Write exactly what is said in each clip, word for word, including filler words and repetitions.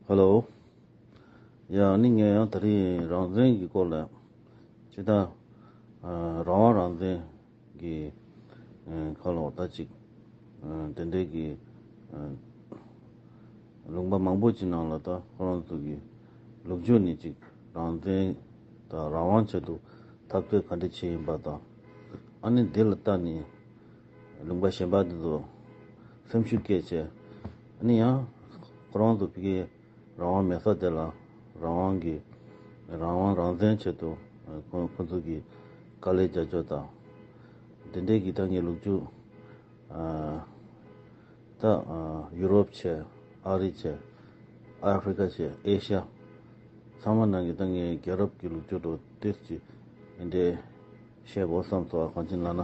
ཧེ་ལོ། ཡ་ནི་ངས་ཡང་ད་རིང་རང་བཙན་གྱི་སྐོར་ལ་ཅི་ད་རང་དབང་རང་བཙན་གྱི་ཁ་ལོག་ད་ཅིག་དེ་འདྲའི་གི་ལུང་པ་མང་པོ་ཅིག་ནང་ལ་ད་ཁོ་རང་ཚོ་གི་ལོ་རྒྱུས་ནས་ཅིག་རང་བཙན་དང་རང་དབང་ཆེད་དུ་འཐབ་རྩོད་ག་འདྲ་བྱས་ཡིན་པ་དང་། ཨ་ནི་འདི་ལ་ལྟ་ནས་ལུང་པ་གཞན་པ་འདི་ཚོ་སེམས་ཤུགས་སྐྱེད་བྱས། ཨ་ནི་ཡང་ཁོ་རང་ཚོ་ཕ་གི་རང་དབང་མེད་ས་དེ་ལ་རང་དབང་གི་རང་དབང་རང་བཙན་ཆེད་དུ་ཁོ་ཁོ་ཚོ་གི་དཀའ་ལས་རྒྱག་རྒྱུ་དང་། དེ་འདྲའི་གི་ད་ངའི་ལོ་རྒྱུས་ད་ཡུ་རོབ་བྱས། ཨ་རི་བྱས། ཨ་ཧྥི་རི་ཀ་བྱས། ཨེ་ཤ་ཚང་མ་ནང་གི་ད་ངའི་རྒྱལ་རབས་ཀྱི་ལོ་རྒྱུས་འགྲོ་ཏོག་ཙམ་འདི་འདྲའི་བཤད་དགོས་བསམ་སོང་། གང་ཅི་ལབ་ན་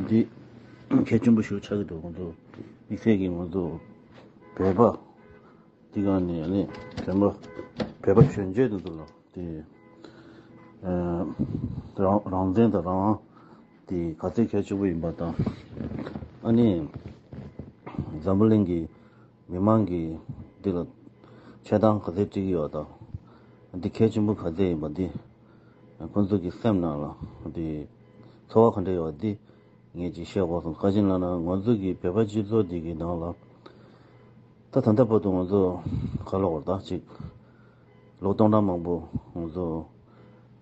འདི་གལ་ཆེན་པོ་ཞིག་ཆགས་ཀྱི་འདུག་ང་ཚོ་དམིགས་བསལ་གྱི་ང་ཚོ་བོད་པ་འདི་ག་ནས་ཨ་ནི་བོད་པ་བོད་པ་གཞོན་སྐྱེས་འདི་ཚོ་ལ་དེ་རང་རང་བཙན་དང་རང་དབང་དེ་ག་ཚད་གལ་ཆེན་པོ་ཡིན་པ་དང་། ཨ་ནི་འཛམ་བུ་གླིང་གི་མི་མང་གིས་འདི་ལ་ཆེ་མཐོང་ག་ཚད་སྤྲད་ཀྱི་ཡོད་དང་། འདི་གལ་ཆེན་པོ་ག་ཚད་ཡིན་པ་འདི་ཁོང་ཚོ་གི་སེམས་ནང་ལ་འདི་ཚོར་བ་ག་འདྲ་ཡོད་འདི་ངས་ཅིག་བཤད་དགོས་སོང་། ག་ཅི་ལབ་ན་ང་ཚོ་གི་བོད་པ་སྤྱི་ཚོགས་འདི་གི་ནང་ལ་ད་ད་ལྟ་བར་དུ་ང་ཚོ་ག་ལབ་དགོས་རེད། ད་ཅིག་ལོ་སྟོང་ཕྲག་མང་པོ་ང་ཚོ་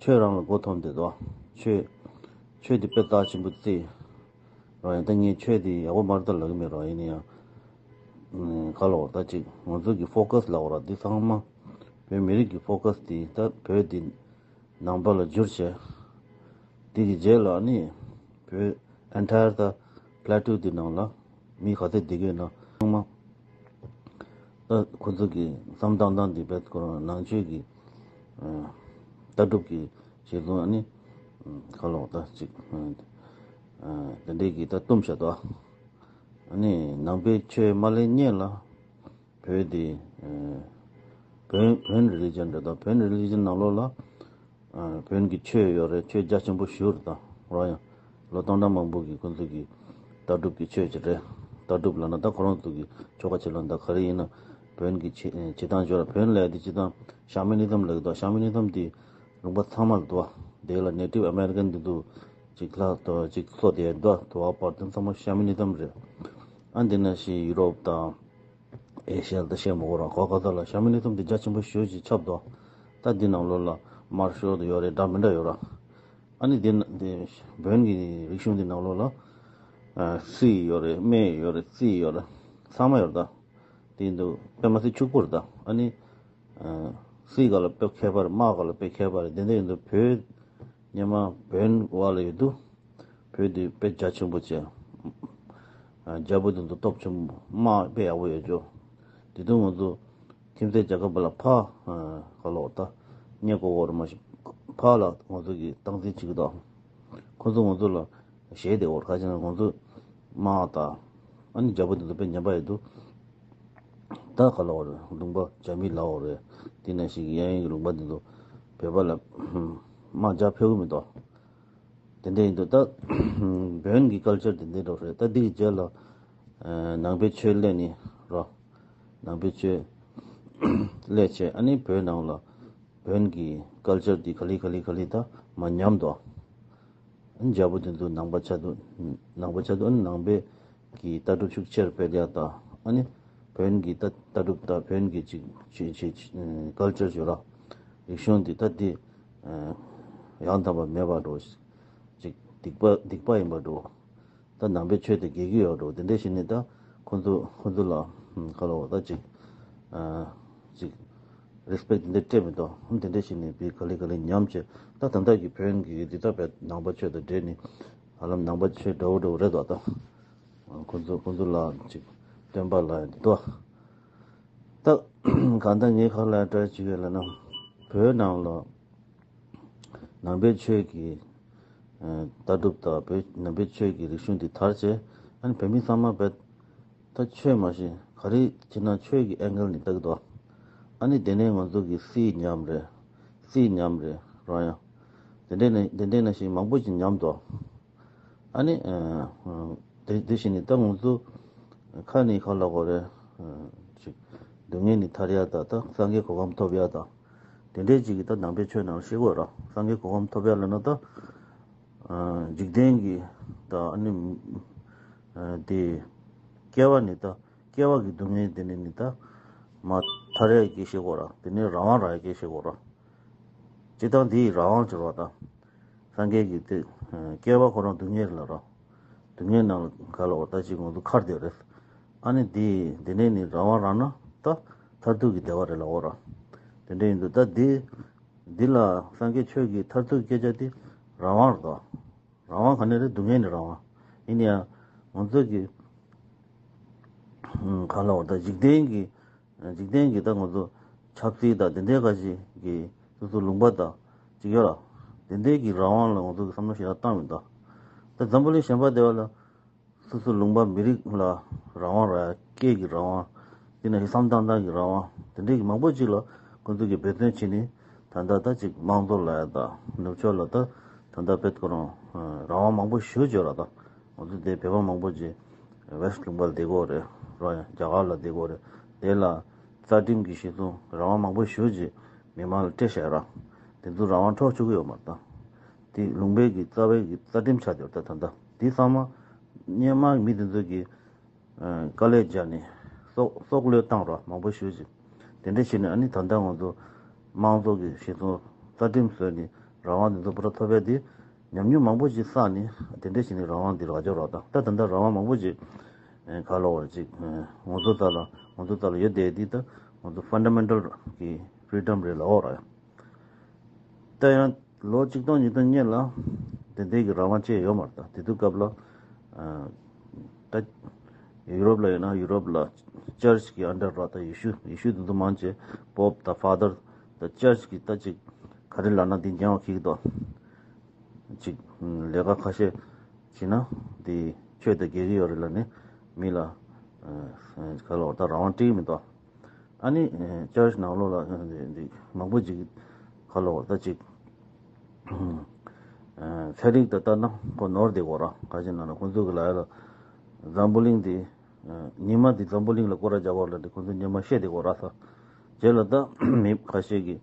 ཆོས་རང་ལ་མགོ་འཐོམས་བསྡད་དོ། ཆོས་ཆོས་འདི་དཔེ་རྩ་ཆེན་པོ་བརྩི། རང་ཡང་ད་ངས་ཆོས་འདི་ཡག་པོ་མ་རེད་ད་ལབ་ཀྱི་མེད། རང་ཡིན་ན་ཡང་ཨ་ག་ལབ་དགོས་རེད། ད་ཅིག་ང་ཚོ་གི་ཕོ་ཀ་སི་ལབ་དགོས་རེད། འདི་ཚང་མ་བོད་མི་རིགས་ཀྱི་ཕོ་ཀ་སི་འདི་ད་བོད་འདི་ནང་པ་ལ་བསྒྱུར་བྱས། དེ་གི་རྗེས་ལ་ནི་བོད་ཨེན་ཊ་ཡར་ད་པླེ་ཊོ་འདི་ནང་ལ་མི་ག་ཚད་བསྡད་ཀྱི་ཡོད་ན་ཚང་མ་ད་ཁོ་ཚོ་གི་བསམ་སྟངས་སྟངས་འདི་བོད་ཁོ་རང་ནང་ཆོས་ཀྱི་ཨ་ལྟ་གྲུབ་ཀྱི་གཞི་བཟུང་ཨ་ནི་ཨ་ག་ལབ་དགོས་རེད། ད་ཅིག་ཨ་དེ་འདྲའི་གི་ད་གཏུམ་བྱས་དོ། ཨ་ནི་ནང་པའི་ཆོས་མ་སླེབས་སྔོན་ལ་བོད་དེ་ཨ་བོན་བོན་རི་ལི་ཇན་རེད་དོ། བོན་རི་ལི་ཇན་ནང་ལོགས་ལ་ཨ་བོན་གྱི་ཆོས་ཡོད་རེད། ཆོས་རྒྱ་ཆེན་པོ་ཞེ་པོ་རེད་དོ། རོ་ཡང་ལོ་སྟོང་ཕྲག་མང་པོ་གི་ཁོང་ཚོ་གི་ལྟ་གྲུབ་ཀྱི་ཆོས་ཅིག་རེད། ལྟ་གྲུབ་ལབ་ན་ད་ཁོ་རང་ཚོ་གི་ཆོ་ག་བྱེད་ལམ་ད་ག་རེ་ཡིན་ན་བོན་གྱི་བྱེད་བྱེད་སྟངས་ཡོད་རེད། བོན་ལབ་དེ་སྤྱིར་བཏང་ཤ་མི་ནི་ཛམ་ལབ་ཀྱི་འདུག་ཤ་མི་ནི་ཛམ་དེ་ལུང་པ་ཚང་མ་ལ་འདུག་པ། དེ་ལ་ནེ་ཊིབ་ཨ་མེ་རི་ཀན་དེ་ཚོ་ཅིག་ལྷག་ཏུ་ཅིག་སོ་དེ་འདུག་དུ་བ་པར་དེ་ཚང་མ་ཤ་མི་ནི་ཛམ་རེད། ཨ་འདི་ན་ཞིག་ཡུ་རོབ་དང་ཨེ་ཤི་ཡ་ལ་ད་བཤད་མ་དགོས་ར། གོ་ལ་ཀ་ཏ་ལ་ཤ་མི་ནི་ཛམ་དེ་རྒྱ་ཆེན་པོ་ཞེ་པོ་ཅིག་ཁྱབ་འདུག་ད་འདི་ནང་ལོགས་ལ་དམར་ཤོག་དེ་ཡོད་རེད། འདྲ་མི་འདྲ་ཡོད་ར། ཨ་ནི་འདི་ན་འདི་བོན་གྱི་རིག་གཞུང་འདི་ནང་ལོགས་ལ་ཨ་སི་ཡོད་རེད། སྨད་ཡོད་རེད། རྩིས་ཡོད་རེད། ཚང་མ་ཡོད་རེད། ད་དེ་འདུག་དཔེ་མ་སྲིད་ཕྱུག་པོ་རེད། ད་ཨ་ནི་ཨ་རྩིས་སྒང་ལ་དཔེ་མཁས་པ་རེད། དམག་སྒང་ལ་དཔེ་མཁས་པ་རེད། དེ་འདྲ་ཡིན་དུས་བོད་སྔོན་མ་བོན་བར་ལ་ཡོད་དུས་བོད་དེ་དཔེ་རྒྱ་ཆེན་པོ་བྱས། ཨ་རྒྱལ་པོ་དེ་ཚོ་སྟོབས་ཆེན་པོ་དམག་དཔེ་ཡག་པོ་ཡོད་ཅོག་དེ་དུས་ང་ཚོ་ཁྱིམ་མཚེས་རྒྱལ་ཁབ་ལ་ཕར་ཨ་ག་ལབ་དགོས་རེད། ད་སྙད་གོ་གོ་རེད་མ་གཞི་ཕར་ལ་ང་ཚོ་གིས་སྟངས་འཛིན་བྱེད་ཀྱི་འདུག་ཁོ་ཚོ་ང་ཚོ་ལ་ཞེད་བསྡད་ཡོད་རེད། ག་ཅི་ན་ང་ཚོ་དམག་དང་ཨ་ནི་རྒྱལ་པོ་དེ་ཚོ་དཔེ་ཉམས་པ་ཡོད་དུས་ད་ག་ལབ་དགོས་རེད། ལུང་པ་རྒྱ་མི་ལབ་དགོས་རེད། དེ་ནང་བཞིན་གྱི་གཡས་གཡོན་གྱི་ལུང་པ་དེ་ཚོ་བོད་པ་ལ་དམག་རྒྱག་ཕོད་ཀྱི་མི་འདུག་དེ་འདྲ་ཡིན་དུས་ད་བོན་གྱི་ཀལ་ཅར་དེ་འདྲ་འགྲོ་རེད། ད་འདི་གི་རྗེས་ལ་ཨ་ནང་པའི་ཆོས་སླེབས་ནས་རོ། ནང་པའི་ཆོས་སླེབས་བྱས་ཨ་ནི་བོད་ནང་ལ་བོན་གྱི་ཀལ་ཅར་འདི་ག་ལེ་ག་ལེ་ག་ལེ་ད་མར་ཉམས་འདུག་ཨ་ནི་རྒྱལ་པོ་དེ་ཚོ་ནང་པ་ཆགས་འདུག་ནང་པ་ཆགས་འདུག་ཨ་ནི་ནང་པའི་གི་ལྟ་གྲུབ་ཤུགས་ཆེར་སྤེལ་ཡག་དང་། ཨ་ནི་བོན་གྱི་ལྟ་ལྟ་གྲུབ་དང་བོན་གྱི་ཅིག་ཅིག་ཅིག་ཀལ་ཅར་ཞུ་ར་རིག་གཞུང་འདི་ད་འདི་ཡང་དག་པ་མེད་པ་འགྲོ། ཅིག་སྡིག་པ་སྡིག་པ་ཡིན་པ་འགྲོ། ད་ནང་པའི་ཆོས་དེ་དགེ་རྒྱུ་ཡོད་འགྲོ། དེ་འདྲ་བྱས་ནས་ད་ཁོ་ཚོ་ཁོ་ཚོ་ལ་ག་ལབ་དགོས་རེད། ད་ཅིག་ཅིག་རེ་སི་པེག་དེ་འདྲ་སྤྲད་མི་འདུག་དེ་འདྲ་བྱས་ནས་བི་ག་ལེ་ག་ལེ་ཉམས་བྱས། ད་ད་ལྟ་གི་བོན་གྱི་འདི་ད་བས་ནང་པ་ཆོས་དང་འབྲེལ་ནས་ཧ་ལམ་ནང་པ་ཆོས་འདྲ་བོ་འདྲ་བོ་རེད་འདུག་ད་ཁོ་ཚོ་ཁོ་ཚོ་ལ་ཅིག་སྟོན་པ་ལ་ཡང་འདི་འདུག་ད་གང་ལྟར་ངའི་ཁ་ལ་འདྲ་ཅིག་ཡོད་ལབ་ན། བོད་ནང་ལ་ནང་པའི་ཆོས་ཀྱི་ཨ་ལྟ་གྲུབ་དང་བོད་ནང་པའི་ཆོས་ཀྱི་རིག་གཞུང་འདི་དར་བྱས། ཨ་ནི་བོད་མི་ཚང་མ་བོད་ད་ཆོས་མ་ཤེས། ག་རེ་བྱས་ན་ཆོས་ཀྱི་ཨེང་གལ་ནས་ལྟ་གི་འདུག་ཨ་ནི་དེ་ནས་ང་ཚོ་གི་རྩིས་ཉམས་རེད། རྩིས་ཉམས་རེད་རོ། ཡང་དེ་འདྲས་ནས་དེ་འདྲས་ནང་བཞིན་མང་པོ་ཞིག་ཉམས་འདུག་ཨ་ནི་ཨ་དེ་དེ་བཞིན་ནི་ད་ང་ཚོ་ཁ་ནས་ག་ལབ་དགོས་རེད། ཨ་ཅིག་ སྡུག་བསྔལ་ནས་ཐར་ཡ་དང་། ད་སངས་རྒྱས་གོ་འཕང་ཐོབ་ཡ་དང་། དེ་འདྲའི་ཅིག་གི་ད་ནང་པའི་ཆོས་ནང་ལ་བཤད་ཀྱི་ཡོད་ར། སངས་རྒྱས་གོ་འཕང་ཐོབ་ཡ་ལབ་ན་ད་འཇིག་རྟེན་གྱི་ད་ཨ་ནི་དེ་སྐྱེ་བ་ནས་ད་སྐྱེ་བ་གི་སྡུག་བསྔལ་དེ་ནས་ནི་ད་མར་ཐར་ཡ་གི་བཤད་ཀྱི་ཡོད་ར། དེ་ནས་རང་དབང་རག་ཡ་གི་བཤད་ཀྱི་ཡོད་ར། སྤྱིར་བཏང་དེ་ཡི་རང་དབང་ཅིག་རེད་པ་ད། སངས་རྒྱས་ཀྱི་དེ་སྐྱེ་བ་ཁོ་རང་སྡུག་བསྔལ་རེད་ལ་ར། སྡུག་བསྔལ་ནང་ལ་ག་ལ་བ་ད་ཅིག་ང་ཚོ་ཁར་བསྡད་རེད། ཨ་ནི་དེ་དེ་ནས་ནི་རང་དབང་རག་ན་ད་མཐར་ཐུག་གི་བདེ་བ་རེད་ལ་འོ་ར། དེ་འདྲ་ཡིན་དུས་ད་དེ་འདི་ལ་སངས་རྒྱས་ཆོས་ཀྱི་མཐར་ཐུག་སྐད་ཆ་དེ་རང་དབང་རེད་ད། རང་དབང་ག་ནས་རེད། སྡུག་བསྔལ་ནས་རང་དབང་། ཡིན་ཡང་ང་ཚོ་གི་ག་ལ་བ་ད་འཇིག་རྟེན་གྱི་འཇིག་རྟེན་གྱི་ད་ང་ཚོ་ཆབ་སྲིད་དང་དེ་འདྲའི་ཁ་ཅིག་གི་སོ་སོ་ལུང་པ་དང་ཅིག་ཡོད་ལ། དེ་འདྲའི་གི་རང་དབང་ལ་ང་ཚོ་གི་བསམ་བློ་ཞེ་དྲག་བཏང་མི་འདུག་ད་འཛམ་བུ་གླིང་གཞན་པ་དེ་བ་ལ་སོ་སོ་ལུང་པ་མི་རིགས་ལ་རང་དབང་རག་ཡ། སྐད་ཀྱི་རང་དབང་། དེ་ནས་བསམ་བཏང་སྟངས་ཀྱི་རང་དབང་། དེ་འདྲའི་གི་མང་པོ་ཅིག་ལ་ཁོང་ཚོ་གི་འབད་བརྩོན་བྱས་ནས་ད་ལྟ་ད་ཅིག་དམངས་གཙོ་ལབ་ཡ་དང་ནུབ་ཕྱོགས་ལ་ད་ད་ལྟ་བེད་ཁོ་རང་རང་དབང་མང་པོ་ཞེ་པོ་ཅིག་ཡོད་ར། ད་ང་ཚོ་དེ་བོད་པ་མང་པོ་ཅིག་ཝེ་སི་ལུང་པ་ལ་བསྡད་ཀྱི་ཡོད་རེད་ར། ཡང་རྒྱ་གར་ལ་བསྡད་ཀྱི་ཡོད་རེད། དེ་ལ་རྩ་ཁྲིམས་ཀྱི་གཞི་བཟུང་རང་དབང་མང་པོ་ཞེ་པོ་ཅིག་མི་མང་ལ་སྤྲད་བཞག་ར། དེ་ཚོ་རང་དབང་འཕྲོག་བཅུག་གི་ཡོད་མ་རེད་ད། དེ་ལུང་པའི་གི་རྩ་བའི་གི་རྩ་ཁྲིམས་ཆགས་བསྡད་ཡོད་རེད་ད། ད་ལྟ་དེ་ཚང་མ་སྔོན་མ་མི་དེ་ཚོ་གི་དཀའ་ལས་བརྒྱབ་ནས་སྲོག་སྲོག་བློས་བཏང་ར་མང་པོ་ཞེ་པོ་ཅིག་དེ་འདྲ་བྱས་ནས་ཨ་ནི་ད་ལྟ་ང་ཚོ་དམངས་གཙོ་གི་གཞི་བཟུང་རྩ་ཁྲིམས་བཟོས་ནས་རང་དབང་དེ་ཚོ་པུ་ར་ཐོབ་ཡ་དེ་ཉམས་མྱོང་མང་པོ་ཞིག་བསགས་ནས་དེ་འདྲ་བྱས་ནས་རང་དབང་འདི་རག་ཆོག་ར། ད་ད་ད་ལྟ་རང་དབང་མང་པོ་ཞིག་ག་ལ་བར་ཅིག་ང་ཚོ་ད་ལ་ང་ཚོ་ད་ལ་ཡོད་བསྡད་དེ་ད་ང་ཚོ་ཕན་ཌ་མེན་ཊལ་གི་ཕི་རི་ཌམ་རེད་ལ་འོ་ར། ད་ཡང་ལོ་ཆིག་སྟོང་ཉིས་སྟོང་སྔོན་ལ་དེ་འདྲའི་གི་རང་དབང་ཅིག་ཡོད་མ་རེད། ད་དེ་དུས་སྐབས་ལ་ད་ཡུ་རོབ་ལ་ཡོད་ན་ཡུ་རོབ་ལ་ཅར་ཆི་གི་ཨན་ཌར་ར། ད་ཡེ་ཤུ་ཡེ་ཤུ་དེ་ཚོ་མང་ཆེ་པོབ་དང་ཕ་དར་དང་ཅར་ཆི་གི་ད་ཅིག་ག་རེ་ལབ་ན་འདི་འགྱངས་པ་ཁེགས་འདུག་ཅིག་ལས་ཀ་ཁ་ཤས་བྱས་ན་འདི་ཆོས་དང་འགལ་གྱི་ཡོད་རེད་ལབ་ནས་མི་ལ་ག་ལ་བར་ད་རང་དབང་སྤྲད་ཀྱི་མི་འདུག་ཨ་ནི་ཅར་ཆི་ནང་ལོགས་ལ་འདི་མང་པོ་ཅིག་ག་ལ་བར་ད་ཅིག་ཚན་རིག་དང་ལྟར་ན་ཁོ་ནོར་བསྡད་ཀྱི་ཡོད་ར། ག་ཅི་ན་ན་ཁོང་ཚོ་གི་ལ་ཡ་ལ་འཛམ་བུ་གླིང་འདི་ཉི་མ་འདི་འཛམ་བུ་གླིང་ལ་སྐོར་ར་རྒྱག་གི་ཡོད་ལབ་འདི་ཁོང་ཚོ་སྔོན་མ་བཤད་བསྡད་ཀྱི་ཡོད་ར། ས་རྗེས་ལ་ད་མི་ཁ་ཤས་ཀྱིས་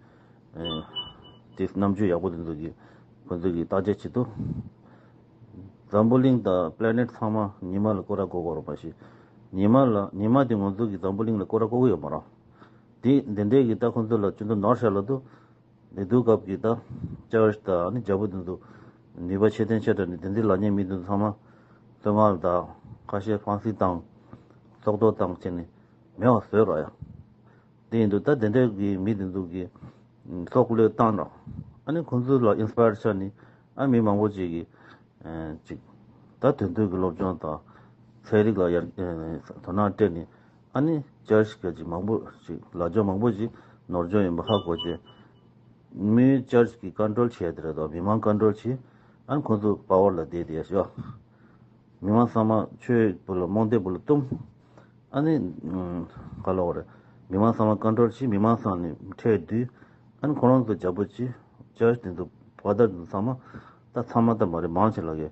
དེ་རྣམ་དཔྱོད་ཡག་པོ་དེ་ཚོ་གིས་ཁོང་ཚོ་གིས་བརྟག་དཔྱད་བྱེད་དུས་འཛམ་བུ་གླིང་དང་པི་ལེ་ནེཊ་ཚང་མ་ཉི་མ་ལ་སྐོར་ར་འགྲོ་གི་ཡོད་ར་མ་གཞི། ཉི་མ་ལ་ཉི་མ་དེ་ང་ཚོ་གི་འཛམ་བུ་གླིང་ལ་སྐོར་ར་འགྲོ་གི་ཡོད་མ་རེད། དེ་འདི་འདྲས་ཀྱི་ད་ཁོང་ཚོ་ལ་ཅུང་ཟད་ནོར་ཤག་ལབ་དུས། དེ་དུས་སྐབས་ཀྱི་ད་ཅར་ཆི་དང་ནི་རྒྱལ་པོ་དེ་ཚོ་ནུས་པ་ཆེ་ཐོན་ཆེ་དྲགས་ནས་དེ་འདྲའི་ལབ་མཁན་མི་དེ་ཚོ་ཚང་མ་བཙོན་ཁང་ལ་དང་ཁ་ཤས་ཕང་སེ་བཏང་། སྲོག་ཐོག་བཏང་བྱས་ནས་མེད་པ་བཟོས་ར་ཡ། དེ་ཡིན་དུས་ད་དེ་འདྲའི་གི་མི་དེ་ཚོ་གི་སྲོག་བློས་བཏང་ར། ཨ་ནི་ཁོང་ཚོ་ལ་ཨིན་སི་པ་ཡར་ཆགས་ནས་ཨ་མི་མང་པོ་ཅིག་གིས་ཅིག་ད་དོན་དུ་གི་སློབ་སྦྱོང་དང་ཚན་རིག་ལ་ཡར་དོ་སྣང་སྤྲད་ནས་ཨ་ནི་ཅར་ཆི་ག་ཅིག་མང་པོ་ཅིག་ལ་ལྗོངས་མང་པོ་ཅིག་ནོར་ལྗོངས་ཡིན་པ་ཧ་གོ་བྱས། མི་ཅར་ཆི་གི་ཀོན་ཊོལ་བྱས་དེ་རེད་དོ། མི་མང་ཀོན་ཊོལ་བྱས། ཨ་ནི་ཁོང་ཚོ་པ་ཝར་ལ་བསྡད་དེ་ཡ་ཤོ། མི་མང་ཚང་མ་ཆོས་བུ་ལ་རྨོངས་དད་བུ་ལ་གཏུམ། ཨ་ནི་ག་ལ་བ་རེད། མི་མང་ཚང་མ་ཀོན་ཊོལ་བྱས། མི་མང་ཚང་ནས་ཁྲལ་བསྡུས། ཨ་ནི་ཁོ་རང་ཚོ་རྒྱལ་པོ་བྱས། ཅར་ཆི་དེ་ཚོ་ཕ་དར་དེ་ཚོ་ཚང་མ་ད་ཚང་མ་ད་མ་རེད། མང་ཆེ་ལ་གི་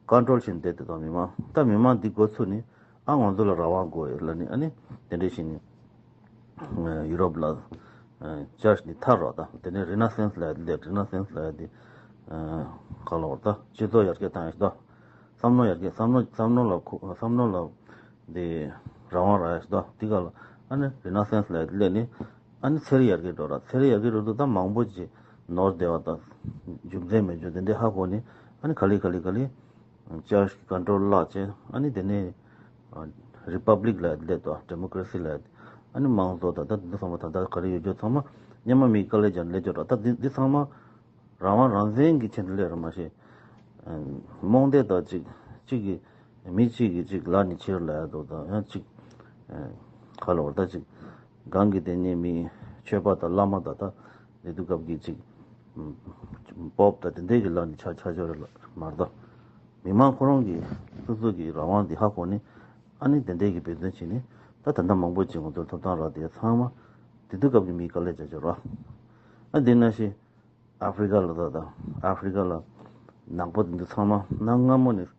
ཀོན་ཊོལ་བྱས་བསྡད་དེ་དང་མི་མང་ད་མི་མང་འདི་འགོ་ཚུགས་ནས་ཨ་ང་ཚོ་ལ་རང་དབང་དགོས་ལབ་ནས་ཨ་ནི་དེ་འདྲས་བྱས་ནས་ཡུ་རོབ་ལ་ཅར་ཆི་འདི་ཐར་རོགས་དང་དེ་ནས་རི་ན་སེན་སི་ལབ་ཡ་དེ་ལས་རི་ན་སེན་སི་ལབ་ཡ་དེ་ག་ལ་བར་ད་སྤྱི་ཚོགས་ཡར་རྒྱས་བཏང་ཡ་ཞིག་ད། བསམ་བློ་ཡར་རྒྱས་བསམ་བློ་བསམ་བློ་ལ་ཁོ་བསམ་བློ་ལ་དེ་རང་དབང་རག་ཡ་ཞིག་ད། དེ་ག་ལ་ཨ་ནི་རི་ན་སེན་སི་ལབ་ཡ་དེ་ལས་ནས། ཨ་ནི་ཚན་རིག་ཡར་རྒྱས་འགྲོ་ར། ཚན་རིག་ཡར་རྒྱས་འགྲོ་དུས་ད་མང་པོ་ཅིག་ནོར་བསྡད་པ་དང་རྒྱུ་མཚན་མེད་རྒྱུ་དེ་འདྲས་ཧ་གོ་ནས་ཨ་ནི་ག་ལེ་ག་ལེ་ག་ལེ་ཅར་ཆི་གི་ཀོན་ཊོལ་བརླག་བྱས། ཨ་ནི་དེ་ནས་རི་པབ་ལིག་ལབ་ཡ་སླེབས་འདུག་ཌེ་མོ་ཀ་རེ་སི་ལབ་ཡ། ཨ་ནི་དམངས་གཙོ་ད་ལྟ་འདི་ཚང་མ་ད་ལྟ་ག་རེ་ཡོད་རྒྱུ་ཚང་མ་སྔོན་མ་མིའི་དཀའ་ལས་བརྒྱབ་ནས་སླེབས་རྒྱུ་ར། ད་འདི་འདི་ཚང་མ་རང་དབང་རང་བཙན་གྱི་ཆེད་དུ་སླེབས་ར་མ་གཞི། རྨོངས་དད་དང་གཅིག་གཅིག་གིས་མི་གཅིག་གིས་གཅིག་ལ་ནི་ཕྱིར་ལབ་ཡ་འདུག་དང་ཡང་གཅིག་ག་ལ་བར་ད་གཅིག་གང་གི་དེ་ནས་མི་ཆོས་པ་དང་བླ་མ་དང་ད་དེ་དུས་སྐབས་ཀྱི་གཅིག་པོབ་དང་དེ་འདྲས་ཀྱི་ལ་ནི་ཆ་ཆ་ཆོར་ལ་མར་ད་མི་མང་ཁོ་རང་གིས་སོ་སོ་གི་རང་དབང་འདི་ཧ་གོ་ནས་ཨ་ནི་དེ་འདྲས་ཀྱི་འབད་བརྩོན་བྱས་ནས་ད་ད་ལྟ་མང་པོ་ཅིག་ང་ཚོར་ཐོབ་ཐང་རག་དེ་ཚང་མ་དེ་དུས་སྐབས་ཀྱི་མིའི་དཀའ་ལས་བྱ་ཆོག་ར། ཨ་དེ་ན་ཞིག་ཨ་ཧྥི་རི་ཀ་ལ་ད་ད་ཨ་ཧྥི་རི་ཀ་ལ་ནག་པོ་དེ་ཚོ་ཚང་མ་གནའ་སྔ་མོ་ནས་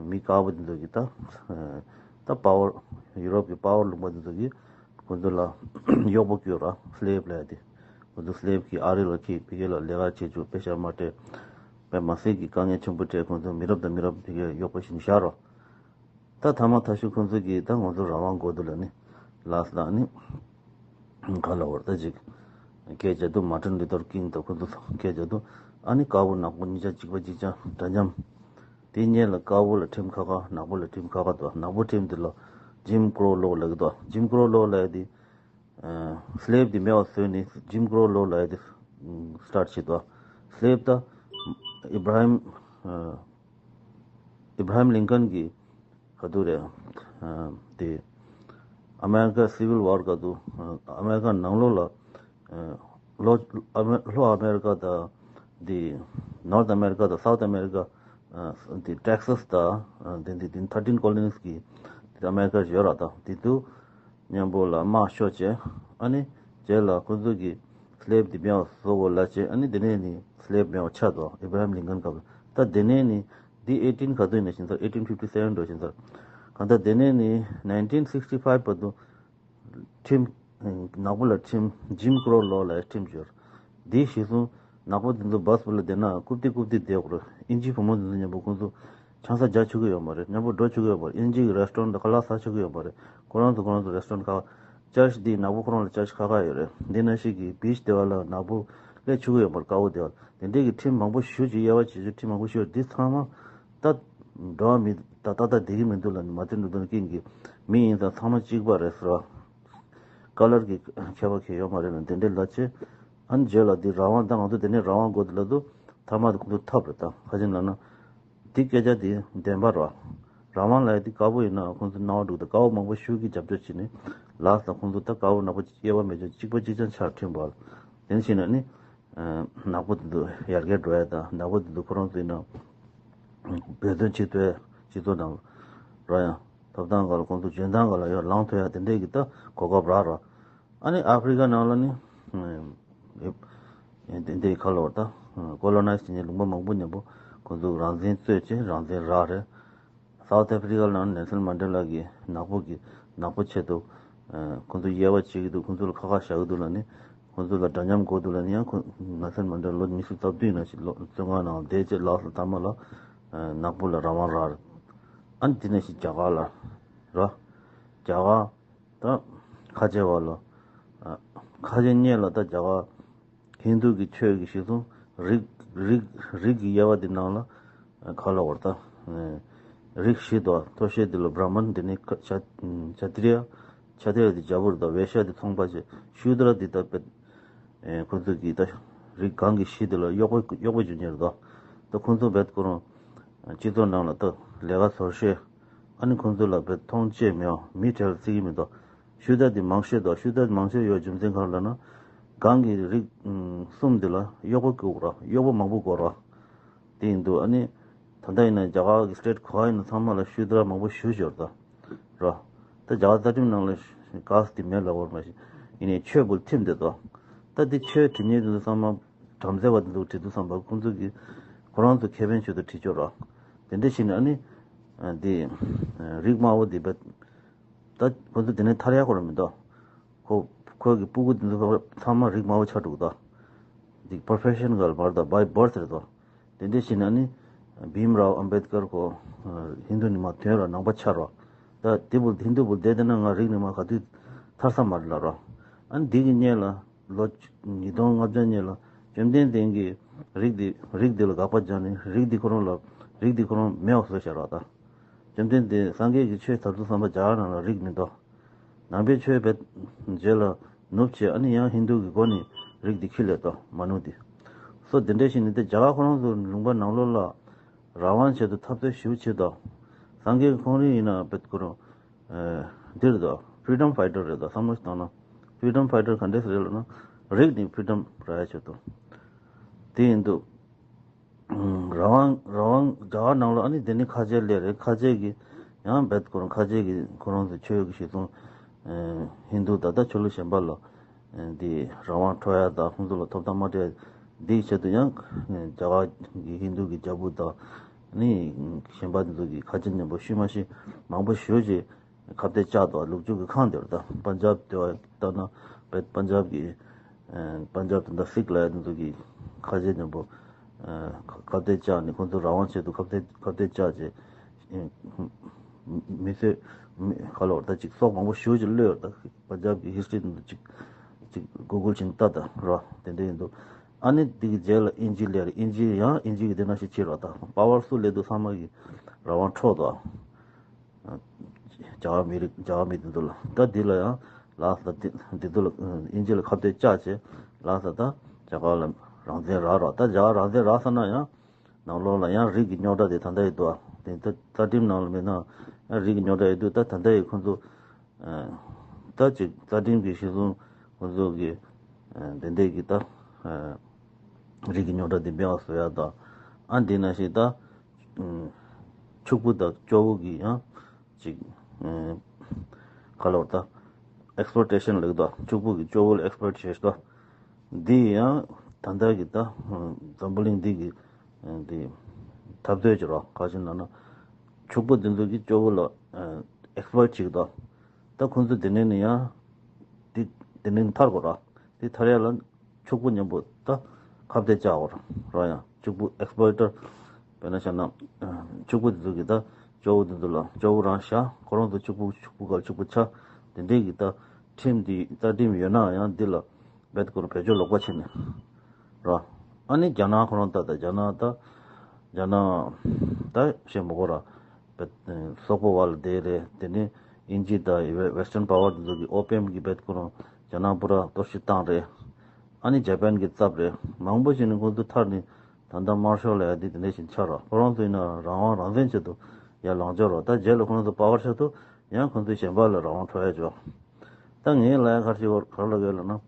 མི་དཀར་པོ་དེ་ཚོ་གིས་ད་ད་པ་ཝར་ཡུ་རོབ་ཀྱི་པ་ཝར་ལུང་པ་དེ་ཚོ་གིས་ ཁོ་ཚོ་ལ་གཡོག་པོ་བསྐྱུར་ར། སི་ལེབ་ལབ་ཡ་དེ། ཁོ་ཚོ་སི་ལེབ་གི་ཨ་རི་ལ་ཁྱེར། ཕ་གི་ལ་ལས་ཀ་བྱེད་བཅུག་པེ་ཤ་མ་སྤྲད། པེ་མ་སི་གི་དཀའ་ངལ་ཆེན་པོ་སྤྲད། ཁོ་ཚོ་མི་རབས་དང་མི་རབས་དེ་གའི་གཡོག་པོ་བྱས་ནས་བཞག་ར། ད་ཐ་མ་ཐ་ཤུ་ཁོ་ཚོ་གིས་ད་ང་ཚོ་རང་དབང་དགོས་འདུག་ལབ་ནས་ལ་སི་ད་ནི་ག་ལ་བར་ད་ཅིག་སྐད་རྒྱག་འདུག་མར་ཊིན་ལུ་ཐར་ཀིང་དང་ཁོ་ཚོ་སྐད་རྒྱག་འདུག་ཨ་ནི་དཀར་པོ་ནག་པོ་གཉིས་ཆ་གཅིག་པ་གཅིག་རྐྱང་འདྲ་མཉམ། དེ་སྔོན་ལ་དཀར་པོ་ལ་ཁྲིམས་ཁག་ཁག་ནག་པོ་ལ་ཁྲིམས་ཁག་ཁག་འདུག་ནག་པོ་ཁྲིམས་དེ་ལ་ཇིམ་ཀྲོ་ལོ་ལབ་ཀྱི་འདུག་ཇིམ་ཀྲོ་ལོ་ལབ་ཡ་དེ། སི་ལེབ་དེ་མེད་པ་བཟོས་ནས་ཇིམ་ཀྲོ་ལོ་ལབ་ཡ་དེ་སི་ཊར་ཊི་བྱས་འདུག་སི་ལེབ་ད་ཨི་བྷ་ར་ཧིམ། ཨི་བྷ་ར་ཧིམ་ལིང་ཀན་གྱི་ག་དུས་རེད། དེ་ཨ་མེ་རི་ཀ་སི་ཝིལ་ཝར་ག་དུས་ཨ་མེ་རི་ཀ་ནང་ལོགས་ལ་ལོ་ཨ་མེ་ལྷོ་ཨ་མེ་རི་ཀ་དང་དེ་ནོར་ཐ་ཨ་མེ་རི་ཀ་དང་སའུ་ཐ་ཨ་མེ་རི་ཀ་དེ་ཊེག་སཱ་དང་དེ་དེ་དེ་ཐར་ཊིན་ཀོ་ལོ་ནིས་ཀྱི་དེ་ཨ་མེ་རི་ཀ་ཡོད་ར། ད་དེ་དུས་མཉམ་པོ་ལ་དམག་ཤོར་བྱས། ཨ་ནི་རྗེས་ལ་ཁོ་ཚོ་གི་སི་ལེབ་དེ་མེད་པ་བཟོ་དགོས་ལབ་བྱས། ཨ་ནི་དེ་ནས་ནི་སི་ལེབ་མེད་པ་ཆགས་འདུག་ཨི་བྷ་ར་ཧིམ་ལིང་ཀན་སྐབས་ལ། ད་དེ་ནས་ནི་འདི་ཨེ་ཊིན་ག་དུས་ཡིན་ན་ཤེས་ཚར། ཨེ་ཊིན་ཕིབ་ཊི་སེ་ཝེན་འགྲོ་ཤེས་ཚར། གང་ལྟར་དེ་ནས་ནི་ནའིན་ཊིན་སིག་སི་ཊི་ཕའིབ་བར་དུ་ཁྲིམས་ནག་པོ་ལ་ཁྲིམས་ཇིམ་ཀྲོ་ལོ་ལ་ཁྲིམས་སྦྱོར། འདི་གཞི་བཟུང་ནག་པོ་དེ་ཚོ་བྷ་སི་པུ་ལ་བསྡད་ན་རྐུབ་སྟེགས་རྐུབ་སྟེགས་བསྡད་དགོས་རེད། དབྱིན་ཇིའི་བུ་མོ་དེ་ཚོ་མཉམ་པོ་ཁོང་ཚོ་ཆང་ས་རྒྱག་ཆོག་གི་ཡོད་མ་རེད། མཉམ་པོ་འགྲོ་ཆོག་གི་ཡོད་མ་རེད། དབྱིན་ཇི་གི་རེ་སི་ཊོ་རན་ཊི་དང་ཁ་ལག་ཟ་ཆོག་གི་ཡོད་མ་རེད། ཁོ་རང་ཚོ་ཁོ་རང་ཚོ་རེ་སི་ཊོ་རན་ཊི་ཁག་ཅར་ཆི་འདི་ནག་པོ་ཁོ་རང་ལ་ཅར་ཆི་ཁག་ཁག་ཡོད་རེད། འདི་ནང་བཞིན་གྱི་བིཆ་དེ་བ་ལ་ནག་པོ་སླེབས་ཆོག་གི་ཡོད་མ་རེད། དཀར་པོ་དེ་བ་ལ། དེ་འདྲས་ཀྱི་ཁྲིམས་མང་པོ་ཞེ་པོ་ཅིག་དབྱེ་བ་ཕྱེ་ཆོག་ཁྲིམས་མང་པོ་ཞེ་པོ། འདི་ཚང་མ་ད་འགྲོ་བ་མི་ད་ཏག་ཏག་བསྡད་ཀྱི་མི་འདུག་ལབ་ནས། མར་ཊིན་ལུ་ཐར་ཀིང་གིས་མི་ཡིན་ཙང་ཚང་མ་གཅིག་པ་རེད་ཟེར་བ། ཀ་ལར་གྱི་ཁྱད་པར་གང་ཡང་ཡོད་མ་རེད་ལབ་དེ་འདྲས་ལབ་བྱས། ཨ་ནི་རྗེས་ལ་འདི་རང་དབང་། ད་ང་ཚོ་དེ་ནས་རང་དབང་དགོས་འདུག་ལབ་དུས་ཐ་མ་དེ་ཁོང་ཚོ་ཐབས་རེད། ད་ག་ཅི་ལབ་ན། འདི་སྐད་ཆ་དེ་བདེན་པ་རེད། རང་དབང་ལབ་ཡ་དེ་དཀར་པོ་ཡིན་ན་ཁོང་ཚོ་སྣང་བ་འགྲོ་གི་འདུག་དཀར་པོ་མང་པོ་ཞེ་པོ་ཅིག་རྒྱབ་སྐྱོར་བྱས་ནས་ལབ་སོང་། ཁོང་ཚོ་ད་དཀར་པོ་ནག་པོ་དབྱེ་བ་མེད་ཅོག་གཅིག་པ་གཅིག་རྐྱང་ཆགས། ཁྲིམས་པ་ལ་དེ་འདྲ་བྱས་ན་ནི་ནག་པོ་དེ་ཚོ་ཡར་རྒྱས་འགྲོ་ཡ་དང་། ནག་པོ་དེ་ཚོ་ཁོ་རང་ཚོ་ཡིན་ན་འབད་བརྩོན་བྱེད་ཐུབ་ཡ། སྤྱི་ཚོགས་ནང་ལ་རོགས་ཡ། ཐོབ་ཐང་སྒང་ལ་ཁོང་ཚོ་འཇོན་ཐང་སྒང་ལ་ཡར་ལངས་ཐུབ་ཡ་དེ་འདྲས་ཀྱི་ད་གོ་སྐབས་རག་ར། ཨ་ནི་ཨ་ཕི་རི་ཀ་ནང་ལ་ནི་ཨེ་དེ་འདྲའི་ཁ་ལོ་བ་ད་ཀོ་ལོ་ནའིཛ་བྱས་ནས་ལུང་པ་མང་པོ་མཉམ་པོ་ཁོང་ཚོ་རང་བཙན་རྩོད་བྱས་རང་བཙན་རག་རེད། སའུ་ཐི་ཨ་ཕི་རི་ཀ་ནང་ནེལ་སན་མན་ཌེ་ལ་གིས་ནག་པོ་གི་ནག་པོ་ཆེད་དུ་ཁོང་ཚོ་དབྱེ་བ་ཕྱེ་གི་འདུག་ཁོང་ཚོ་ལ་ཁག་ཁག་བཞག་གི་འདུག་ལབ་ནས། ཁོང་ཚོ་ལ་འདྲ་མཉམ་དགོས་འདུག་ལབ་ནས། ཡང་ཁོ་ནེལ་སན་མན་ཌེ་ལ་ལོ་ཉི་ཤུ་རྩ་བདུན་ནང་བཞིན་ལོ་བཙོན་ཁང་ནང་བསྡད་བྱས་ལ་སི་ཐ་མ་ལ་ནག་པོ་ལ་རང་དབང་རག་རེད། ཨ་ནི་དེ་ནང་བཞིན་རྒྱ་གར་ལ་ར། རྒྱ་གར་ད་ཁ་ཆེ་བ་ལ། ཨ་ཁ་ཆེ་སྔོན་ལ་ད་རྒྱ་གར་ཧིན་དུ་གི་ཆོས་ཀྱི་གཞི་བཟུང་རིགས་རིགས་རིགས་ཀྱི་དབྱེ་བ་དེ་ནང་ལ་ཁ་ལོ་བར་ད་རིགས་བཞི་འདུག་མཐོ་ཤོས་དེ་ལ་བྷྲ་མན། དེ་ནས་ཁ་ཤ་ཤ་ཏྲི་ཡ། ཤ་ཏྲི་ཡ་དེ་རྒྱལ་པོ་རེད། ད་བེ་ཤ་དེ་ཚོང་པ་བྱས། ཤུ་དྲ་དེ་ད་དཔེ་ཁོ་ཚོ་གི་ད་རིགས་གང་གི་བཞི་དེ་ལ་གཡོག་པོ་གཡོག་པོ་རྒྱུ་ཉེར་འདུག་ད་ཁོ་ཚོ་རྦད་ཁོ་རང་སྤྱི་ཚོགས་ནང་ལ་ད་ལས་ཀ་ཚོར་ཤེས། ཨ་ནི་ཁོང་ཚོ་ལ་དཔེ་མཐོང་ཆེན་མེད་པ། མི་གྲལ་ལ་བརྩི་གི་མི་འདུག་ཤུ་དྲ་དེ་མང་ཤོས་འདུག་ཤུ་དྲ་མང་ཤོས་ཡོད་རྒྱུ་མཚན་གང་ལབ་ན། གང་གི་རིགས་གསུམ་དེ་ལ་གཡོག་པོ་དགོས་ར། གཡོག་པོ་མང་པོ་དགོས་ར། དེ་ཡིན་དུས་ཨ་ནི་ད་ལྟ་ཡིན་ན་རྒྱ་གར་གྱི་སི་ཊེཊ་ག་པར་ཡིན་ན་ཚང་མ་ལ་ཤུ་དྲ་མང་པོ་ཞེ་པོ་ཡོད་རེད་ད་ར། ད་རྒྱ་གར་རྩ་ཁྲིམས་ནང་ལ་ཀཱ་སི་ཊི་དེ་མེད་ལབ་ཡོད་མ་རེད། ཡིན་ནའི་ཆོས་པོ་ལ་ཁྲིམས་དེ་འདུག་ད་དེ་ཆོས་ཁྲིམས་ཉེས་དེ་ཚོ་ཚང་མ་བྲམ་ཟེ་བ་དེ་ཚོ་ཁྲིམས་དེ་ཚང་མ་ཁོང་ཚོ་གི་ཁོ་རང་ཚོ་ཁེ་ཕན་ཆེད་དུ་ཁྲིམས་གཅོད་ར། དེ་འདྲ་བྱས་ནས་ཨ་ནི་དེ་རིགས་དམའ་བོ་དེ་བས། ད་ཁོ་ཚོ་དེ་ནས་ཐར་ཡག་ཁོ་རང་མི་འདུག་ཁོ་ཁོ་གི་སྤུ་གུ་དེ་ཚོ་ཚང་མ་རིགས་དམའ་བོ་ཆགས་འགྲོ་གི་འདུག་འདི་པོར་ཕེ་ཤན་ག་ལ་མ་རེད་ད། བའི་བར་ཐི་རེད་དོ། དེ་འདྲ་བྱས་ན་ནི་བྷིམ་རའོ་ཨམ་བེད་ཀར་ཁོ་ཧིན་དུ་ནས་མར་ཐོན་ར། ནང་པ་ཆགས་ར། ད་དེ་བུ་ཧིན་དུ་བུ་བསྡད་བསྡད་ན་ང་རིགས་ནས་མར་ག་དུས་ཐར་ས་མ་རེད་ལབ་ར། ཨ་ནི་འདི་གི་སྔོན་ལ་ལོ་ཉིས་སྟོང་ལྔ་བརྒྱ་སྔོན་ལ་བཅོམ་ལྡན་འདས་ཀྱིས་རིགས་འདི་རིགས་འདི་ལ་དགག་པ་བརྒྱབ་ནས་རིགས་འདི་ཁོ་རང་ལ་རིགས་འདི་ཁོ་རང་མེད་པ་བཟོས་བཞག་ར། ད་བཅོམ་ལྡན་འདས་སངས་རྒྱས་ཀྱི་ཆོས་དར་དུས་ཙམ་པ་རྒྱ་གར་ནང་ལ་རིགས་མི་འདུག་ནང་པའི་ཆོས་བས་རྗེས་ལ་ནུབ་བྱས། ཨ་ནི་ཡང་ཧིན་དུ་གི་སྒོ་ནས་རིགས་འདི་ཁྱེར་སླེབས་དོ། མ་ནུ་འདི་སོ་འདི་འདྲ་ཞིག་ནི། དེ་རྒྱ་གར་ཁོ་རང་ཚོ་ལུང་པ་ནང་ལོགས་ལ་རང་དབང་ཆེད་དུ་འཐབ་རྩོད་ཞེ་པོ་བྱེད་དོ། སངས་རྒྱས་ཁོང་རང་ཡིན་ན་བེད་ཁོ་རང་འདི་རེད་དོ། ཕི་རི་ཌམ་ཕའི་ཊར་རེད་དོ། བསམ་བློ་ཞིག་བཏང་ན་ཕི་རི་ཌམ་ཕའི་ཊར་ག་འདྲས་རེད་ལབ་ན། རིགས་འདི་ཕི་རི་ཌམ་རག་ཡ་ཆེད་དུ། དེ་ཡིན་དུས། རང་དབང་རང་དབང་རྒྱ་གར་ནང་ལ་ཨ་ནི་དེ་ནི་ཁ་ཆེ་ལས་རེད། ཁ་ཆེ་གི་ཡང་བེད་ཁོ་རང་ཁ་ཆེ་གི་ཁོ་རང་ཚོ་ཆོས་ཀྱི་གཞི་བཟུང་། ཧིན་དུ་ད་ལྟ་ཆོས་ལུགས་གཞན་པ་ལ་འདི་རང་དབང་འཕྲོག་ཡ་དང་ཁོང་ཚོ་ལ་ཐོབ་ཐང་མ་སྤྲད་འདི་ཆེད་དུ་ཡང་རྒྱ་གར་གི་ཧིན་དུ་གི་རྒྱལ་པོ་དང་ནི་གཞན་པ་འདི་ཚོ་གི་ཁ་ཆེ་མཉམ་པོ་ཤུལ་མ་ཤི་མང་པོ་ཞེ་པོ་ཅིག་ ཁ་གཏད་བཅག་འདུག་ལུག་ཁྱུ་གི་ཁང་དེར། ད་པན་ཇབ་དེ་བ་ལྟ་ན་པན་ཇབ་ཀྱི་པན་ཇབ་དེ་འདྲ་སིག་ལབ་ཡ་དེ་ཚོ་གི་ཁ་ཆེ་མཉམ་པོ་ཁ་གཏད་བཅག་ནས་ཁོང་ཚོ་རང་དབང་ཆེད་དུ་ཁ་གཏད་ཁ་གཏད་བཅག་བྱས། མི་ཚོས་མི་ག་ལོར་ད་ཅིག་སྲོག་མང་པོ་ཞེ་ཅིག་བློས་ཡོད། ད་པན་ཇབ་ཀྱི་ཧིས་ཊོ་རི་དེ་ཚོ་ཅིག་ཅིག་གུ་གུལ་བྱས་ནས་ལྟ་ད་རོ། དེ་འདྲ་ཡིན་འདུག་ཨ་ནི་དེ་གི་རྗེས་ལ་དབྱིན་ཇི་སླེབས་རེད། དབྱིན་ཇི་ཡང་དབྱིན་ཇི་གི་དེ་ནང་བཞིན་བྱེད་རོགས། ད་པ་ཝར་སུ་སླེབས་འདུག་ཚང་མ་གི་རང་དབང་འཕྲོག་འདུག་རྒྱ་གར་མི་རིགས་རྒྱ་གར་མི་དེ་ཚོ་ལ། ད་འདི་ལ་ཡང་ལགས་སོ། འདི་འདི་ཚོ་ལ་དབྱིན་ཇི་ལ་ཁ་གཏད་བཅག་བྱས་ལགས་སོ། ད་རྒྱ་གར་ལ་རང་བཙན་རག་རོགས། ད་རྒྱ་གར་རང་བཙན་རག་ཚར་ན་ཡང་ནང་ལོགས་ལ་ཡང་རིགས་ཀྱི་རྙོག་དྲ་དེ་ད་ལྟ་ཡོད་འདུག་དེ་ད་རྩ་ཁྲིམས་ནང་ལ་མེད་ན་ཡང་རིགས་ཀྱི་རྙོག་དྲ་ཡོད་འདུག་ད་ད་ལྟ་ཡི་ཁོང་ཚོ་ད་ཅིག་རྩ་ཁྲིམས་ཀྱི་གཞི་བཟུང་ཁོང་ཚོ་གི་དེ་འདྲས་ཀྱི་ད་རིགས་ཀྱི་རྙོག་དྲ་དེ་མེད་པ་བཟོ་ཡ་དང་། ཨ་འདི་ནང་བཞིན་ད་ཕྱུག་པོ་དང་སྐྱོ་བོ་གི་ཡང་ཅིག་ག་ལོར་ད་ཨེག་སི་པོལ་ཊེ་ཤན་ལབ་ཀྱི་འདུག་ཕྱུག་པོ་གི་སྐྱོ་བོ་ལ་ཨེག་སི་པོལ་ཊེ་ཤན་ལབ་ཀྱི་འདུག་འདི་ཡང་ད་ལྟ་གི་ད་འཛམ་བུ་གླིང་འདི་གི་འདི་འཐབ་རྩོད་ཀྱི་རོགས་ག་ཅིག་ལབ་ན། ཕྱུག་པོ་འདི་ཚོ་གི་སྐྱོ་བོ་ལ་ཨེག་སི་པོལ་ཊི་བྱེད་ཀྱི་འདུག་ད་ཁོང་ཚོ་འདི་ནས་ནི་ཡང་འདི་འདི་ནས་ཐར་དགོས་རོགས། འདི་ཐར་ཡ་ལ་ཕྱུག་པོ་མཉམ་པོ་ད་ཁ་གཏད་བཅག་དགོས་རོགས། ཡང་ཕྱུག་པོ་ཨེག་སི་པོལ་ཊར་དཔེར་ན་བཞག་ན་ཕྱུག་པོ་འདི་ཚོ་གི་ད་སྐྱོ་བོ་འདི་ཚོ་ལ་སྐྱོ་བོ་རང་བཞག་ཁོ་རང་ཚོ་ཕྱུག་པོ་ཕྱུག་པོ་ག་ཕྱུག་པོ་ཆགས། དེ་འདྲའི་གི་ད་ཁྲིམས་འདི་རྩ་ཁྲིམས་ཡོད་ན་ཡང་འདི་ལ་རྦད་ཁོ་རང་བེད་སྤྱོད་ལོག་པ་བྱས་ནས་རོ། ཨ་ནི་རྒྱ་ནག་ཁོ་རང་ད་ད་རྒྱ་ནག་ད་རྒྱ་ནག་ད་བཤད་མི་དགོས་ར། རྦད་སོག་པོ་བར་ལ་བསྡད་རེད། དེ་ནས་དབྱིན་ཇི་དང་ཝེ་ཝེ་སི་ཊརན་པ་ཝར་དེ་ཚོ་གི་ཨོ་པེམ་གི་རྦད་ཁོ་རང་རྒྱ་ནག་པུ་ར་གཏོར་བཤིག་བཏང་རེད། ཨ་ནི་ཇ་པན་གི་རྩབ་རེད། མང་པོ་ཞིག་ནི་ཁོང་ཚོ་ཐར་ནས་ད་ལྟ་དམར་ཤོག་ལ་ཡ་དེ་དེ་འདྲ་ཞིག་ཆགས་ར། ཁོ་རང་ཚོ་ཡིན་ན་རང་དབང་རང་བཙན་ཆེད་དུ་ཡར་ལངས་ཆོག་ར། ད་རྗེས་ལ་ཁོ་རང་ཚོ་པ་ཝར་ཆགས་དུས་ཡང་ཁོང་ཚོ་གཞན་པ་ལ་རང་དབང་འཕྲོག་ཡ་ཆོག་ད་ངས་ལབ་ཡ་ག་རེ་ཞིག་ག་རེ་ལབ་དགོས་ལབ་ན།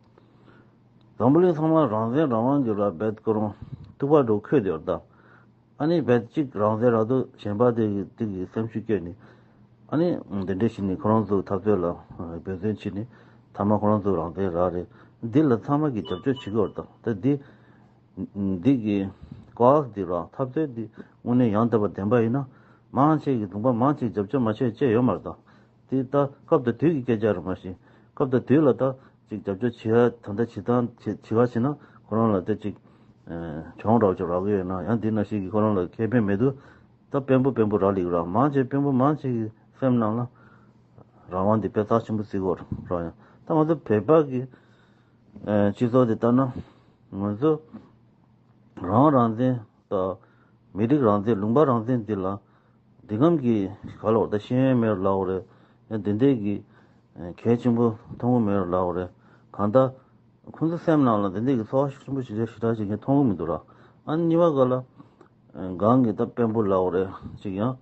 འཛམ་བུ་གླིང་ཚང་མ་རང་བཙན་རང་དབང་གི་ར་རྦད་ཁོ་རང་ཐུག་པ་འགྲོ་འཁོད་དེ་ཡོད་ད། ཨ་ནི་རྦད་གཅིག་རང་བཙན་རག་དུས་གཞན་པ་དེ་གི་དེ་གི་སེམས་ཤུགས་སྐྱེས་ནས། ཨ་ནི་འདི་འདྲས་ཞིག་ནས་ཁོ་རང་ཚོ་འཐབ་རྩོད་ལ་འབད་བརྩོན་བྱས་ནས་མཐའ་མ་ཁོ་རང་ཚོ་རང་བཙན་རག་རེད། འདི་ལ་ཚང་མ་གིས་རྒྱབ་སྐྱོར་བྱེད་ཀྱི་ཡོད་ད། ད་འདི་འདི་གི་ཀོ་ཨར་འདི་ར་འཐབ་རྩོད་འདི་དངོས་གནས་ཡང་དག་པ་བདེན་པ་ཡིན་ན། མང་ཆེ་གི་ལུང་པ་མང་ཆེ་རྒྱབ་སྐྱོར་མ་བྱས་བཅས་ཡོད་མ་རེད་ད། དེ་ད་སྐབས་དང་དུས་ཀྱི་སྐད་ཆ་རེད་མ་གཞི། སྐབས་དང་དུས་ལ་ད་ཅིག་རྒྱབ་སྐྱོར་བྱེད་ཡ་ད་ལྟ་བྱེད་སྟངས་བྱེད་བྱེད་པ་བྱས་ན་ཁོ་རང་ལ་ད་ཅིག་གྱོང་རག་ཅིག་རག་གི་ཡོད་ན་ཡང་འདི་ནང་བཞིན་གྱི་ཁོ་རང་ལ་ཁེ་ཕན་མེད་དུས་ད་དཔོན་པོ་དཔོན་པོ་རག་ལས་རག་མང་ཆེ་དཔོན་པོ་མང་ཆེ་གི་སེམས་ནང་ལ་རང་དབང་འདི་དཔེ་རྩ་ཆེན་པོ་བརྩི་གི་ཡོད་རེད་ཡང་། ད་ང་ཚོ་བོད་པ་གི་སྤྱི་ཚོགས་འདི་ལྟར་ན་ང་ཚོ་རང་དབང་རང་བཙན་དང་མི་རིགས་རང་བཙན་ལུང་པ་རང་བཙན་འདི་ལ་འདི་ངམ་གྱི་ག་ལོར་ད་ཤེས་ཡོན་མེད་ལབ་རེད། ཡང་འདི་འདྲས་ཀྱི་གལ་ཆེན་པོ་མཐོང་གི་མེད་ལབ་རེད། གང་ལྟར་ཁོང་ཚོ་སེམས་ནང་ལ་འདི་འདྲས་ཀྱི་ཚོར་བ་ཤུགས་ཆེན་པོ་ཞེ་དྲག་ཞེ་དྲག་ཞིག་ངས་མཐོང་གི་མི་འདུག་ར། ཨ་ནི་གཉིས་པ་ག་ལ་གང་གི་ད་དཔོན་པོ་ལབ་རེད་ཅིག་ཡང་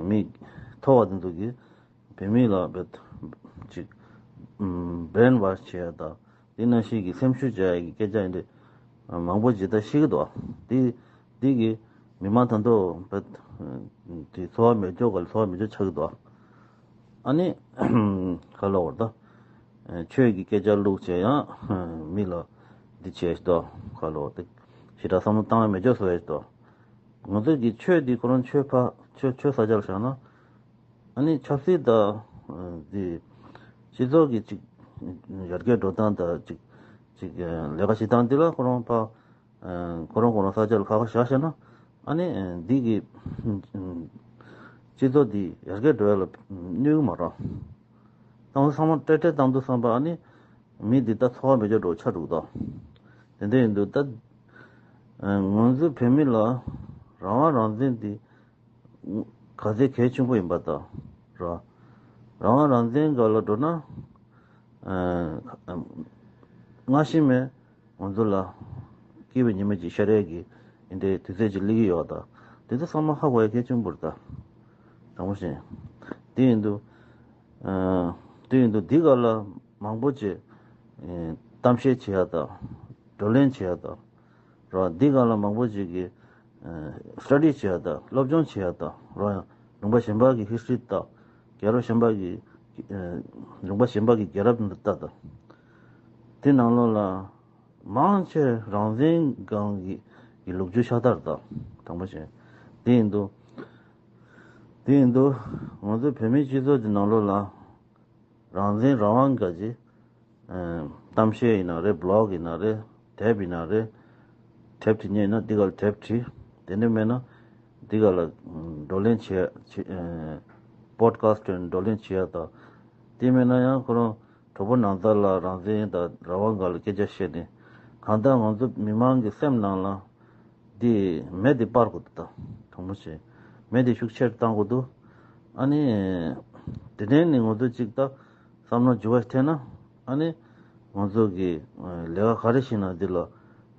མི་མཐོ་བ་དེ་ཚོ་གིས་བོད་མི་ལ་བེད་ཅིག་བྷེན་ཝཱཤ་བྱེད་ཡ་ད། དེ་ནང་བཞིན་གྱི་སེམས་ཤུགས་རྒྱག་ཡ་གི་སྐད་ཆ་ཡིན་ཏེ། མང་པོ་ཇི་ལྟར་ཤེས་ཀྱི་འདུག་དེ་དེ་གི་མི་མང་ད་དུང་བེད་དེ་ཚོར་བ་མེད་ཅོག་ག་ལ་ཚོར་བ་མེད་ཅོག་ཆགས་ཀྱི་འདུག་ཨ་ནི་ག་ལ་བར་ད་ཆོས་ཀྱི་སྐད་ཆ་བླུགས་བྱས་ཡང་མི་ལ་འདི་བྱས་ཤི་འདུག་ག་ལ་བར་ད་ཞེ་དྲག་བསམ་བློ་བཏང་ཡ་མེད་ཅོག་བཟོ་ཡ་ཤི་འདུག་ང་ཚོ་གི་ཆོས་འདི་ཁོ་རང་ཆོས་ཕ་ཆོས་ཆོས་ས་ཆར་བཞག་ན། ཨ་ནི་ཆབ་སྲིད་དང་འདི་སྤྱི་ཚོགས་ཀྱི་ཅིག་ཡར་རྒྱས་འགྲོ་སྟངས་དང་ཅིག་ཅིག་ལས་ཀ་བྱེད་སྟངས་འདི་ལ་ཁོ་རང་ཕ་ཁོ་རང་ཁོ་རང་ས་ཆ་ལ་ཁ་ཁ་བཞག་བཞག་ན། ཨ་ནི་འདི་གི་སྤྱི་ཚོགས་འདི་ཡར་རྒྱས་འགྲོ་ཡ་ལ་གནོད་གི་མ་རེད། ད་ང་ཚོ་ཚང་མ་སྤྲད་སྤྲད་བཏང་དུས་བསམ་པ་ཨ་ནི་མི་འདི་ད་ཚོར་བ་མེད་ཅོག་འགྲོ་ཆགས་འགྲོ་གི་འདུག་དེ་འདྲ་ཡིན་དུས་ད་ང་ཚོ་བོད་མི་ལ་རང་དབང་རང་བཙན་འདི་ག་ཚད་གལ་ཆེན་པོ་ཡིན་པ་དང་ར། རང་དབང་རང་བཙན་སྒང་ལ་འགྲོ་ན་སྔ་ཕྱི་མའི་ང་ཚོ་ལ་སྐྱིད་པའི་ཉི་མ་ཅིག་ཤར་ཡས་ཀྱི་འདི་འདྲའི་དུས་ཚོད་ཅིག་སླེབས་ཀྱི་ཡོད་ད། དེ་ཚོ་ཚང་མ་ཧ་གོ་ཡ་གལ་ཆེན་པོ་རེད་ད། དྲང་པོ་བཤད། དེ་ཡིན་དུས་དེ་ཡིན་དུས་འདི་སྒང་ལ་མང་པོ་ཅིག་གཏམ་བཤད་བྱེད་ཡ་ད། བགྲོ་གླེང་བྱེད་ཡ་ད། ར་འདི་སྒང་ལ་མང་པོ་ཅིག་གིས་སི་ཊ་ཌི་བྱེད་ཡ་ད་སློབ་སྦྱོང་བྱེད་ཡ་ད་ར་ཡང་ལུང་པ་གཞན་པ་གི་ཧིས་ཊོ་རི་ད་རྒྱལ་རབས་གཞན་པ་གི་ལུང་པ་གཞན་པ་གི་རྒྱལ་རབས་འདི་ལྟ་ད། དེ་ནང་ལོགས་ལ་མང་ཆེ་རང་བཙན་སྒང་གི་གི་ལོ་རྒྱུས་ཤ་སྟག་རེད་ད། དྲང་པོ་བཤད། དེ་ཡིན་དུས་ དེ་ཡིན་དུས་ང་ཚོ་བོད་མིའི་སྤྱི་ཚོགས་ཀྱི་ནང་ལོགས་ལ་རང་བཙན་རང་དབང་ག་ཅིག་གཏམ་བཤད་ཡིན་ན་རེད། བི་ལོག་ཡིན་ན་རེད། དེབ་ཡིན་ན་རེད། དེབ་བྲིས་མཁན་ཡིན་ན་འདི་ག་ལ་དེབ་བྲིས། དེ་འདྲ་མེད་ན་འདི་ག་ལ་བགྲོ་གླེང་བྱེད་ཡ་བྱེད། པོ་ཌི་ཁ་སི་ཊི་བགྲོ་གླེང་བྱེད་ཡ་དང་། དེ་མེད་ན་ཡང་ཁོ་རང་གྲོགས་པོ་ནང་ལྟར་ལ་རང་བཙན་དང་རང་དབང་སྒང་ལ་སྐད་ཆ་བཤད་ནས། གང་ལྟར་ང་ཚོ་མི་མང་གི་སེམས་ནང་ལ་འདི་མེ་འདི་སྤར་དགོས་འདུག་ད་དྲང་མོ་བྱས། མེ་འདི་ཤུགས་ཆེར་བཏང་དགོས་འདུག་ཨ་ནི་དེ་ནས་ནི་ང་ཚོ་གཅིག་ད་བསམ་བློ་འགྱུར་བ་ཐེབས་ན། ཨ་ནི་ང་ཚོ་གི་ལས་ཀ་ག་རེ་བྱེད་ན་འདི་ལ་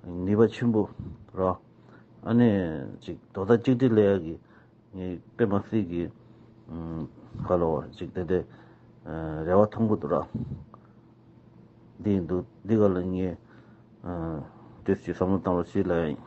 ནུས་པ་ཆེན་པོ་རག་ཨ་ནི་གཅིག་དོ་བདག་གཅིག་སྒྲིལ་ལས་ཀ་གི་ངས་དཔེ་མ་སྲིད་ཀྱི་ཁ་ལོ་བ་ཅིག་དེ་འདྲའི་རེ་བ་མཐོང་གི་འདུག་ར། འདི་ཡིན་འདུག་འདི་ག་ལ་ངས་ཏོག་ཙམ་བསམ་བློ་བཏང་རོགས་ཞེས་ལབ་ཡ་ཡིན།